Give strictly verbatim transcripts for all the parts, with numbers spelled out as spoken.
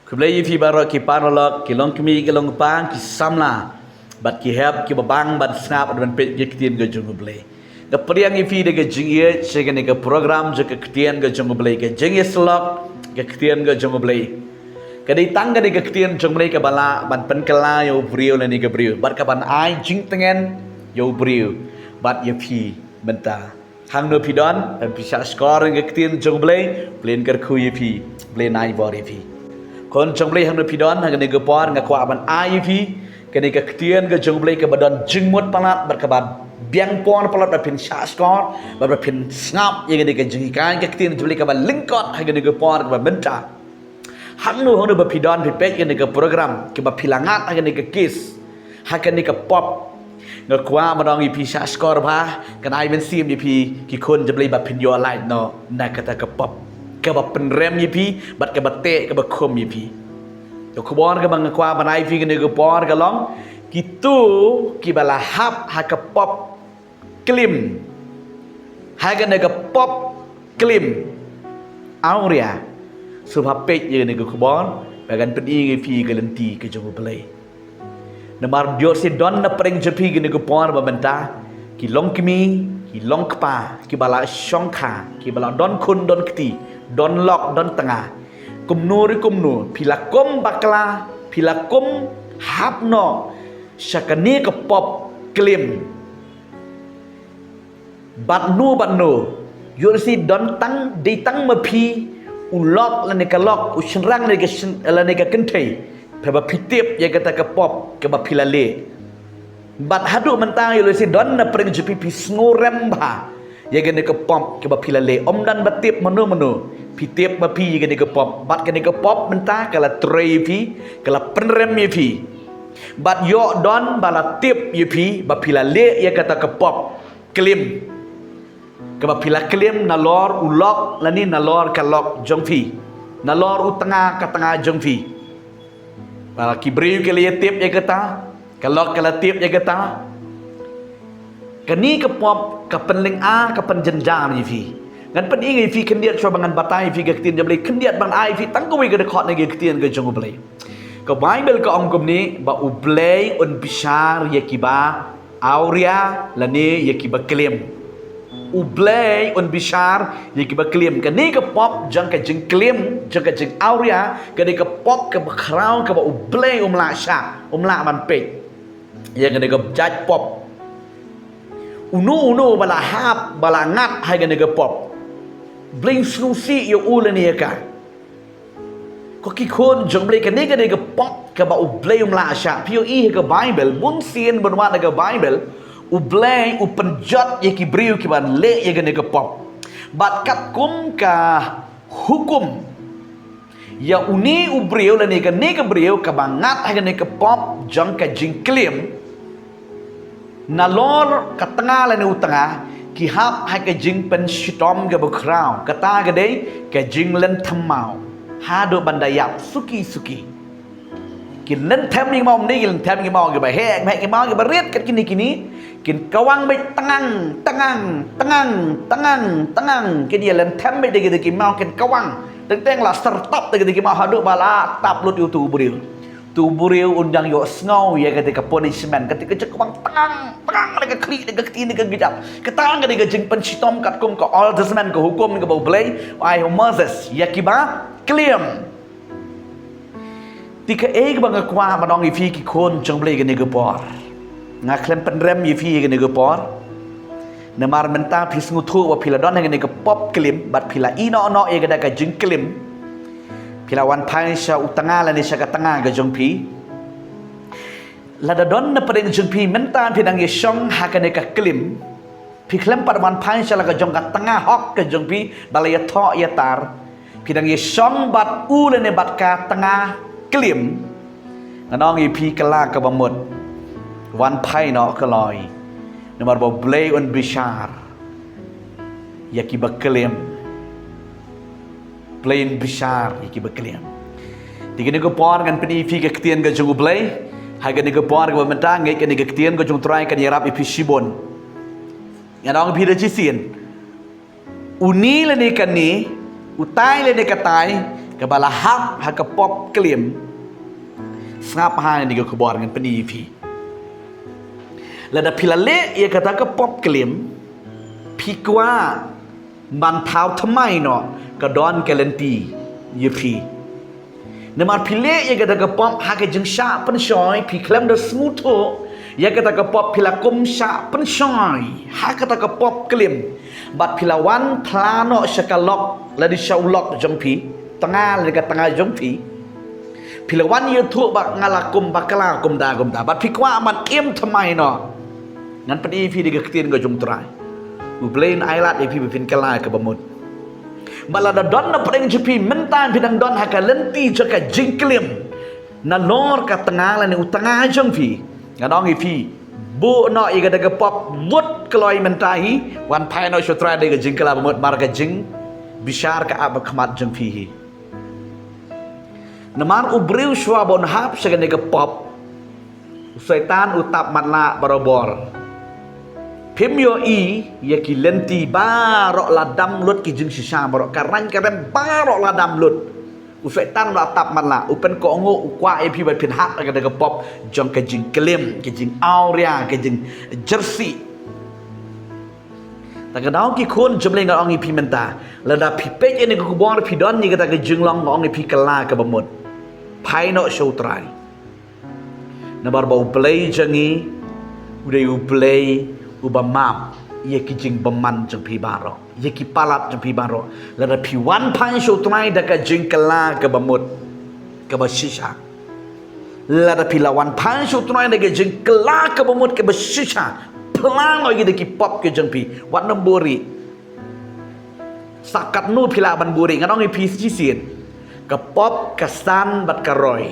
Khublei ïa phi baroh ki paralok, ki longkmie, ki longkpa, ki samla bad ki hep kiba bang ban sngap bad ban peit ïa ka ktien ka jong U Blei. Nga pdiang ïa phi da ka jingïeit sha kane ka program jong ka ktien ka jong U Blei, ka jingïasyllok ka ktien ka jong U Blei. Ka dei tang kane ka ktien jong U Blei kaba lah ban pynkylla ïa u briew lane ka briew bad kaban ai jingtngen ïa u briew bad ïa phi mynta. Hangno phi don, phi shah shkor ïa ka ktien jong U Blei, U Blei un kyrkhu ïa phi, U Blei un ai bor ïa phi. Khun jong U Blei, hangno phi don ha kane ka por, nga kwah ban ai ïa phi kane ka ktien ka jong U Blei kaba don jingmut palat bad kaba biang por palat ba phin shah shkor bad ba phin sngap ïa kane ka jinghikai ka ktien jong U Blei kaba lyngkot ha kane ka por kaba mynta. Hangno hangno ba phi don, phi peit ïa kane ka program kaba phi la ngat ha kane ka case, ha kane ka pop, nga kwah ban ong ïa phi, shah shkor bha, kan ai mynsiem ïa phi ki khun jong U Blei ba phin ïoh lait noh na kata ka pop kaba pynrem ïa phi bad kaba teh kaba khum ïa phi. Ka khubor kaba nga kwah ban ai ïa phi kane ka por ka long, kito kiba la hap ha ka pop klim, ha kane ka pop klim awria, sngewbha peit ïa kane ka khubor ba kan pyni ïa phi ïa ka lynti ka jong U Blei. Namar ïoh lehse don na pdeng jong phi kane ka por ba mynta, ki longkmie, ki longkpa, kiba la shongkha, kiba la don khun don kti, don lok don tnga. Kumno re kumno, phi la kum bakla, phi la kum hap noh sha kane ka pop klim. Bad no bad no, ïoh lehse don tang, dei tang ma phi u lok lane ka lok, u shynrang lane ka shyn-, lane ka kynthei, phi ba phi tip ïa kata ka pop kaba phi la leh. Bad haduh mynta ïoh lehse don na pdeng jong phi, phi sngewrem bha ïa kane ka pop kaba phi la leh. Ym don ba tip mano mano, phi tip ma phi ïa kane ka pop. Bad kane ka pop mynta ka la trei ïa phi, ka la pynrem ïa phi. Bad ïoh don ba la tip ïa phi ba phi la leh ïa kata ka pop klim, kaba phi la klim nalor u lok lane nalor ka lok jong phi, nalor u tnga ka tnga jong phi. Ba ki briew ki la ïa tip ïa kata, ka lok ka la tip ïa kata. Kane ka pop ka pynlyngngoh, ka pynjynjar ïa phi. Ngan pyni ïa phi khyndiat shuwa ba ngan batai ïa phi ka ktien jong U Blei, khyndiat ban ai ïa phi tang kawei ka dkhot na ka ktien ka jong U Blei. Ka Baibl ka ong kumne ba U Blei un bishar ïa kiba awria lane ïa kiba klim. U Blei un bishar ïa kiba klim. Kane ka pop jong ka jingklim, jong ka jingawria, kane ka pop kaba khraw kaba U Blei um lah shah, um lah ban peit ïa kane ka jait pop. Uno uno ba la hap, ba la ngat ha kane ka pop, U Blei un sngewsih ïa u lane ïa ka. Ko ki khun jong U Blei, kane, kane ka pop kaba U Blei um lah shah. Phi ïohi ha ka Baibl, bun sien ban wad ha ka Baibl, U Blei u pynjot ïa ki briew kiban leh ïa kane ka pop. Bad katkum ka hukum ïa une u briew lane kane ka briew kaba ngat ha kane ka pop jong ka jingklim, nalor ka tnga lane u tnga, ki hap ha ka jingpynshitom kaba khraw, kata ka dei ka jinglynthem maw haduh ban da ïap suki suki. Ki lynthem ïa ki maw, mynne ki lynthem ïa ki maw kiba heh, heh ki maw kiba rit kat kine kine. Kin kawang beit tngang, tngang, tngang, tngang, tngang. Kin ïa lynthem beit da ki, da ki maw, kin kawang. Teng teng la syrtap da ki, da ki maw haduh ba la tap lut ïa uto u briew. Uto u briew un dang ïohsngew ïa kata ka punishment, kata ka jingkawang tngang, tngang, da ka khlieh, da ka kti, da ka kjat. Kata ka dei ka jingpynshitom katkum ka Old Testament, ka hukum kaba U Blei u ai ha u Moses ïa kiba klim. Te kaei kaba nga kwah ban ong ïa phi ki khun jong U Blei kane ka por. Nga khlem pynrem ïa phi kane ka por. Namar mynta phi sngewthuh ba phi la don ha kane ka pop klim bad phi la ïeh noh noh ïa kata ka jingklim. Phi la wan phai sha u tnga lane sha ka tnga ka jong phi. Lada don na pdeng jong phi mynta phi dang ïa shong ha kane ka klim, phi khlem pat wan phai sha la ka jong ka tnga hok ka jong phi ba la ïathoh ïatar, phi dang ïa shong bad u lane bad ka tnga klim, ngan ong ïa phi, ka la kaba mut, wan phai noh kloi. Namar ba U Blei un bishar ïa kiba klim. U Blei un bishar ïa kiba klim. Te kane ka por ngan pyni ïa phi ka ktien ka jong U Blei. Ha kane ka por kaba mynta, ngeit kane ka ktien ka jong U Trai kan ïarap ïa phi shibun. Ngan ong ïa phi da shisien. Une lane kane, utai lane katai, Kaba la hap ha ka pop klim. Sngap hangne ka khubor ngan pyni ïa phi. Lada phi la leh ïa kata ka pop klim, phi kwah ban thaw thymmai noh, ka don ka lynti ïa phi. Namar phi leh ïa kata ka pop ha ka jingshah pynshoi, phi khlem da sngewthuh ïa kata ka pop, phi la kum shah pynshoi ha kata ka pop klim. Bad phi la wan phla noh sha ka lok, lane sha u lok jong phi, tnga lane ka tnga jong phi. Phi la wan ïathuh ba nga la kum bakla kumta kumta. Bad phi kwah ban im thymmai noh. Ngan pyni ïa phi da ka ktien ka jong U Trai. U Blei un ailad ïa phi ba phin kylla kaba mut. Bad lada don na pdeng jong phi mynta phi dang don ha ka lynti jong ka jingklim, nalor ka tnga lane u tnga jong phi, ngan ong ïa phi, buh noh ïa kata ka pop, mut kloi mynta hi, wan phai noh sha U Trai da ka jingkylla ba mut, namar ka jingbishar ka ap ha khmat jong phi hi. Namar u briew shuwa ba un hap sha kane ka pop, u Soitan u tap matlah barabor. Phim ïohi ïa ki lynti baroh, la dam lut ki jingshisha baroh, ka rang ka rem baroh la dam lut. U Soitan u la tap matlah, u pynkohnguh, u kwah ïa phi ba phin hap ha kata ka pop jong ka jingklim, ka jingawria, ka jingjyrsieh. Te ka daw ki khun jong U Blei, nga ong ïa phi mynta, lada phi peit ïa kane ka khubor, phi don ïa kata ka jinglong, nga ong ïa phi, kylla kaba mut. Phai noh sha U Trai. Namar ba U Blei jong ngi u dei U Blei uba map ïa ki jingbymman jong phi baroh, ïa ki palat jong phi baroh. Lada phi wan phai sha U Trai da ka jingkylla kaba mut, kaba shisha. Lada phi la wan phai sha U Trai da ka jingkylla kaba mut, kaba shisha, phla noh ïa ki pop ki jong phi, wat nym buhrieh. Sa katno phi lah ban buhrieh, ngan ong ïa phi shisien. Ka pop, ka san bad ka roi.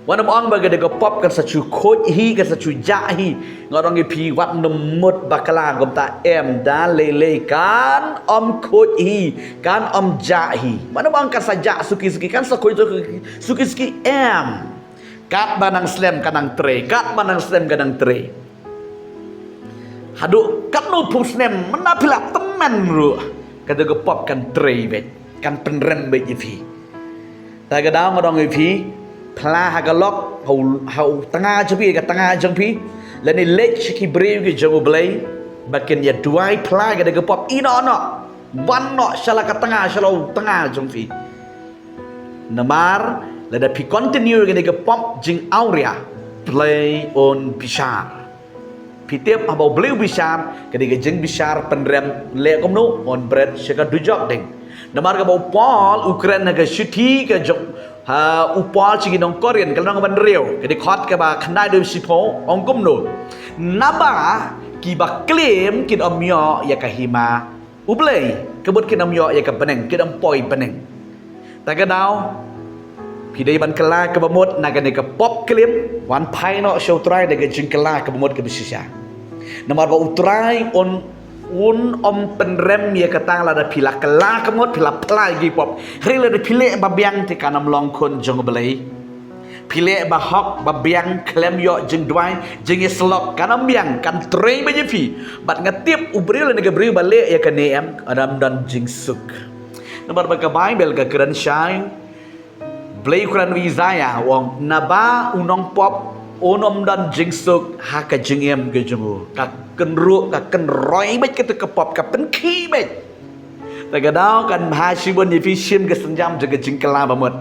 Wat nym ong ba ka dei ka pop kan sa shu khuid hi, kan sa shu jah hi. Ngan ong ïa phi, wat nym mut bakla kumta, em da lei lei, kan ym khuid hi, kan ym jah hi. Wat nym ong kan sa jah suki suki, kan sa khuid suki suki, em. Katba nang slem ka nang trei, katba nang slem ka nang trei. Haduh katno phew snem mynta phi la tymmen ruh, kata ka pop kan trei beit, kan pynrem beit ïa phi. Te ka daw nga ong ïa phi, phla ha ka lok, ha u, ha u tnga jong phi, ka tnga jong phi, lane leit sha ki briew ki jong U Blei ba kin ïa duwai, phla ïa kata ka pop, ïeh noh noh, wan noh sha la ka tnga, sha la u tnga jong phi. Namar lada phi continue ïa kane ka pop jingawria, Blei un bishar. Phi tip haba U Blei u bishar, ka dei ka jingbishar pynrem, leh kumno, un bret sha ka dujok ding. Namar kaba u Paul u kren ha ka shithi ka jong, ha, u Paul sha ki nong Korinth, ka lynnong ba hynriew, ka dkhot kaba khyndai haduh shiphew, ong kumno. Naba kiba klim kin ym ïoh ïa ka hima U Blei, ka mut kin ym ïoh ïa ka bneng, kin ym poi bneng. Te ka daw phi dei ban kylla kaba mut na kane ka pop klim, wan phai noh sha U Trai da ka jingkylla kaba mut kaba shisha. Namar ba U Trai un, un ym pynrem ïa kata lada phi la kylla kaba mut, phi la phla ïa ki pop. Hynrei lada phi leh ba biang te kan ym long khun jong U Blei. Phi leh ba hok ba biang, khlem ïoh jingduwai, jingïasyllok, kan ym biang, kan trei beit ïa phi. Bad nga tip u briew lane ka briew ba leh ïa kane em, kan ym don jingsuk. Namar ba ka Baibl ka kren shai, Blei u kren u Isaïah u ong, naba u nongpop un ym don jingsuk ha ka jingim ka jong u. Ka kynruh, ka kynroi beit kata ka pop, ka pynkhih beit. Te ka daw kan bha shibun ïa phi shim ka sienjam jong ka jingkylla ba mut.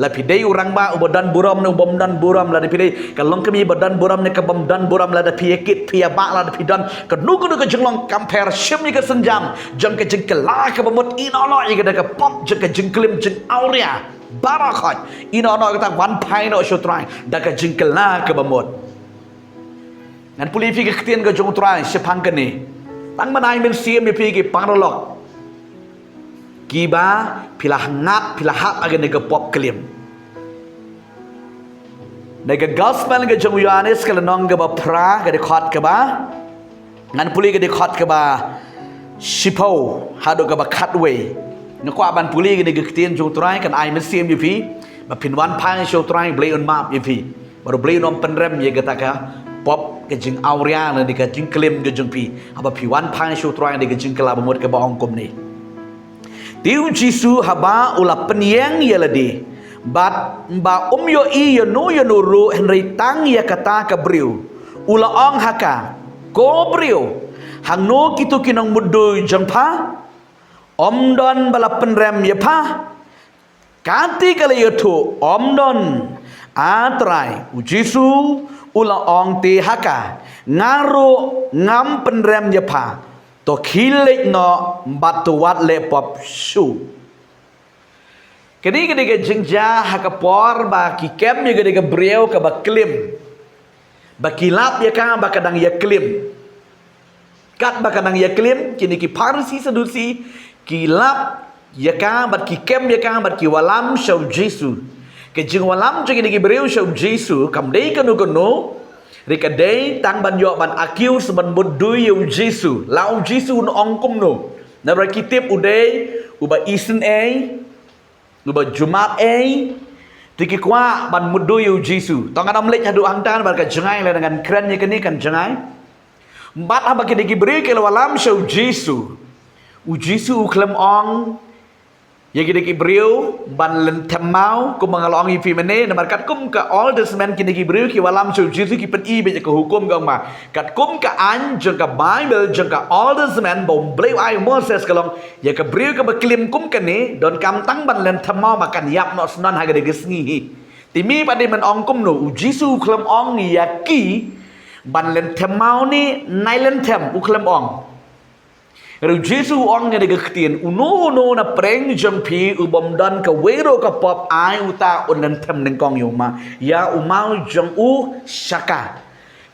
La phi dei u rangbah uba don burom ne ubym don burom, lada phi dei ka longkmie ba don burom ne kabym don burom, lada phi ïa kit phi ïa bah, lada phi don kano kano ka jinglong kam pher, shim ïa ka sienjam jong ka jingkylla kaba mut, ïeh noh noh ïa kata ka pop jong ka jingklim jingawria baroh khoit, ïeh noh noh ïa kata, wan phai noh sha U Trai da ka jingkylla kaba mut. Ngan pule ïa phi ka ktien ka jong U Trai shaphang kane. Tang ban ai mynsiem ïa phi ki paralok kiba phi la hngap, phi la hap ha kane ka pop klim. Na ka Gospel ka jong u Ïohannes ka lynnong kaba phra, ka dkhot kaba, ngan pule ka dkhot kaba shiphew haduh kaba khatwei. Nga kwah ban pule kane ka ktien jong U Trai, kan ai mynsiem ïa phi ba phin wan phai sha U Trai, Blei un map ïa phi. Bad U Blei un ym pynrem ïa kata ka pop, ka jingawria lane ka jingklim ka jong phi haba phi wan phai sha U Trai da ka jingkylla ba mut, kaba ong kumne. Te u Jisu haba u la pynïeng ïa lade, bad ba um ïohi ïa no ïa no ruh hynrei tang ïa kata ka briew, u la ong ha ka, "Ko briew, hangno kito ki nongmudui jong pha? Ym don ba la pynrem ïa pha?" Kata ka la ïathuh, "Ym don, A Trai." U Jisu u la ong te ha ka, "Nga ruh ngam pynrem ïa pha. To khie leit noh bad to wat leh pop shuh." Kane ka dei ka jingjia ha ka por ba ki kem ïa kane ka briew kaba klim. Ba ki lap ïa ka ba ka dang ïa klim. Katba ka dang ïa klim, kine ki Pharisi Sadusi ki lap ïa ka bad ki kem ïa ka bad ki wallam sha u Jisu. Ka jingwallam jong kine ki briew sha u Jisu kam dei kano kano, hynrei ka dei tang ban ïoh ban accuse, ban mudui ïa u Jisu. La u Jisu un ong kumno? Namar ki tip u dei uba isynei, uba jumap ei. Te ki kwah ban mudui ïa u Jisu. To ngan ym leit haduh hangta namar ka jngai, lada ngan kren ïa kane kan jngai. Bad haba kine ki briew ki la wallam sha u Jisu, u Jisu u khlem ong ïa kine ki briew ban lynthem maw, kumba nga la ong ïa phi mynne, namar katkum ka Old Testament kine ki briew ki wallam sha u Jisu, ki pyni beit ïa ka hukum, ka ong ba katkum ka aiñ jong ka Baibl, jong ka Old Testament ba U Blei u ai u Moses, ka long ïa ka briew kaba klim kum kane donkam tang ban lynthem maw ba kan ïap noh snon ha kane ka sngi hi. Te me pat dei ban ong kumno? U Jisu u khlem ong ïa ki ban lynthem maw ne nai lynthem, u khlem ong. Hynrei u Jisu u ong ïa kane ka ktien, "Uno uno na pdeng jong phi u bym don kawei ruh ka pop, ai uta un lynthem nyngkong ïa u ma, ïa u maw jong u sha ka."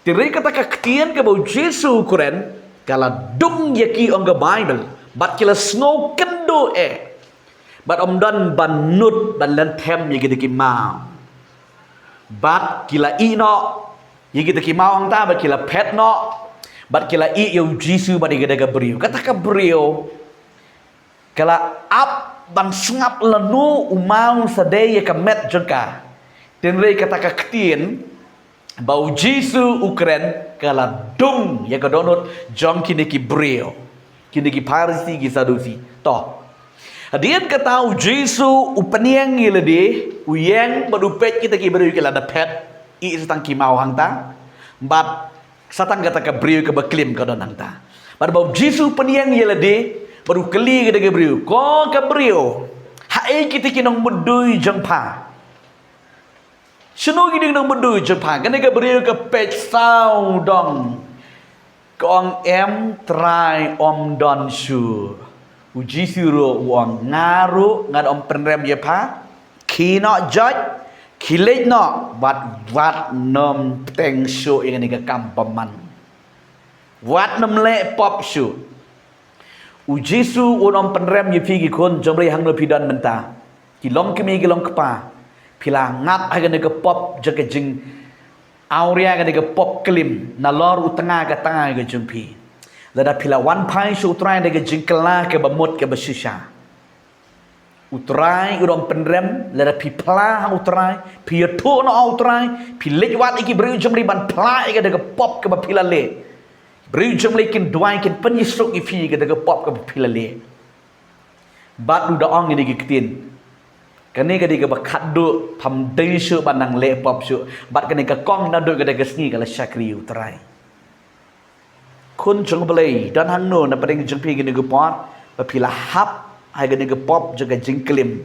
Te hynrei kata ka ktien kaba u Jisu u kren ka la dung ïa ki, ong ka Baibl, bad ki la sngewkynduh eh. Bad ym don ban nud ban lynthem ïa kita ki maw. Bad ki la ïeh noh ïa kita ki maw hangta, bad ki la phet noh, bad ki la ïeh ïa u Jisu bad ïa kata ka briew. Kata ka briew ka la ap ban sngap lano u maw sa dei ïa ka met jong ka. Te hynrei kata ka ktien ba u Jisu u kren ka la dung ïa ka dohnud jong kine ki briew, kine ki Pharisi, ki Sadusi. To, hadien kata u Jisu u pynïeng ïa lade, u ïeng bad u peit kita ki briew ki la da phet, ïeh sa tang ki maw hangta, bad sa tang kata ka briew kaba klim ka don hangta. Bad ba u Jisu u pynïeng ïa lade bad u kylli kita ki briew, "Ko ka briew, haei kita ki nongmudui jong pha? Shano ki dei ki nongmudui jong pha?" Kane ka briew ka peit saw dong, ka ong, "Em Trai, ym don shuh." U Jisu ruh u ong, "Nga ruh ngan ym pynrem ïa pha. Khie noh joit, khie leit noh bad wat nym bteng shuh ïa kane ka kam bymman. Wat nym leh pop shuh." U Jisu un ym pynrem ïa phi, ki khun jong U Blei, hangno phi don mynta. Ki long kmie, ki long kpa, phi la ngat ha kane ka pop jong ka jingawria, kane ka pop klim, nalor u tnga ka tnga ka jong phi. Lada phi la wan phai sha U Trai da ka jingkylla kaba mut kaba shisha, U Trai un ym pynrem. Lada phi phla ha U Trai, phi ïathuh noh ha U Trai, phi leit wad ïa ki briew jong U Blei ban phla ïa kata ka pop kaba phi la leh, briew jong U Blei kin duwai, kin pynïasuk ïa phi ïa kata ka pop kaba phi la leh. Bad u da ong ïa kine ki ktien, "Kane ka dei kaba khatduh, pham dei shuh ban nang leh pop shuh." Bad kane ka kong naduh kata ka sngi ka la shakri ïa U Trai. Khun jong U Blei, don hangno na pdeng jong phi kine ki por ba phi la hap ha kine ki pop jong ka jingklim,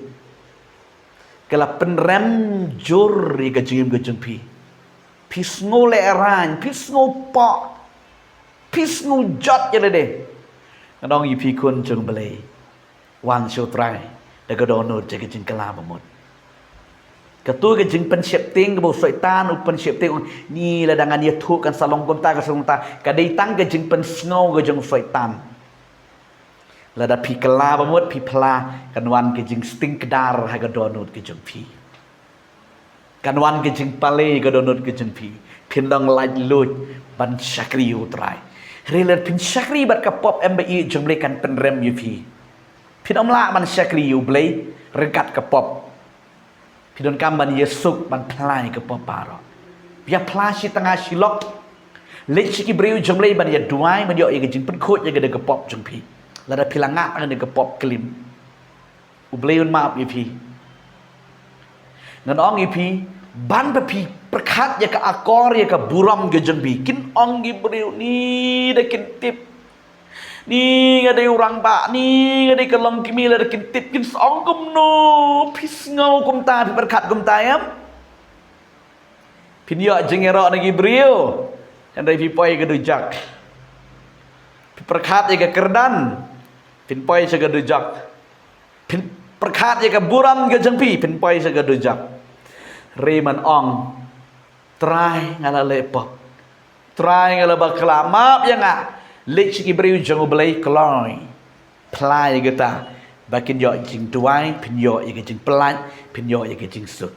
ka la pynrem jur ïa ka jingim ka jong phi? Phi sngew lehraiñ, phi sngew pop, phi sngew jot ïa lade. Ngan ong ïa phi khun jong U Blei, wan sha U Trai da ka dohnud jong ka jingkylla bamut. Kato ka jingpynsheptieng kaba u Soitan u pynsheptieng, ni lada ngan ïathuh kan sa long kumta, kan sa long kumta, ka dei tang ka jingpynsngew ka jong u Soitan. Lada phi kylla bamut, phi phla, kan wan ka jingsting kdar ha ka dohnud ka jong phi. Kan wan ka jingpale ha ka dohnud ka jong phi. Phin long laitluid ban shakri ïa U Trai. Hynrei lada phin shakri bad ka pop, em ba ïeit jong U Blei kan pynrem ïa phi. Phin ym lah ban shakri ïa U Blei ryngkat ka pop. Phi donkam ban ïasuk, ban phla ïa ka pop baroh. Ïa phla shi tnga shi lok. Leit sha ki briew jong U Blei ban ïa duwai, ban ïoh ïa ka jingpynkhuid ïa kata ka pop jong phi. Lada phi la ngat ha kata ka pop klim. U Blei un map ïa phi. Ngan ong ïa phi, ban ba phi pyrkhat ïa ka akor, ïa ka burom ka jong phi. Kin ong ki briew, ni da kin tip. Ni nga dei u rangbah, ni nga dei ka longkmie, lada kin tip kin sa ong kumno, phi sngew kumta, phi pyrkhat kumta ïa. Phin ïoh jingïaroh na ki briew, hynrei phi poi ka dujok. Phi pyrkhat ïa ka kyrdan, phin poi sha ka dujok. Phin pyrkhat ïa ka burom ka jong phi, phin poi sha ka dujok. Hynrei ban ong, Trai, nga la leh pop. Trai, nga la bakla, map ïa nga. Leit sha ki briew jong U Blei, kloi. Phla ïa kata, ba kin ïoh jingduwai, phin ïoh ïa ka jingpyllait, phin ïoh ïa ka jingsuk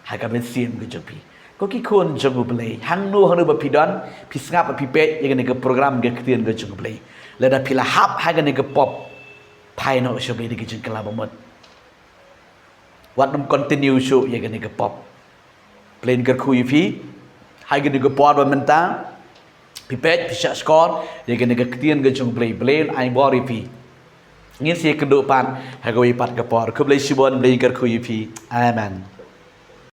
ha ka mynsiem ka jong phi. Ko ki khun jong U Blei, hangno hangno ba phi don, phi sngap, phi peit ïa kane ka program, ka ktien ka jong U Blei. Lada phi la hap ha kane ka pop, phai noh sha U Blei da ka jingkylla bamut. Wat nym continue shuh ïa kane ka pop. Blei un kyrkhu ïa phi ha kane ka por ba mynta. Phi peit, phi shah shkor ïa kane ka ktien ka jong U Blei, Blei un ai bor ïa phi. Ngin sa ïakynduh pat ha kawei pat ka por. Khublei shibun, Blei un kyrkhu ïa phi. Amen.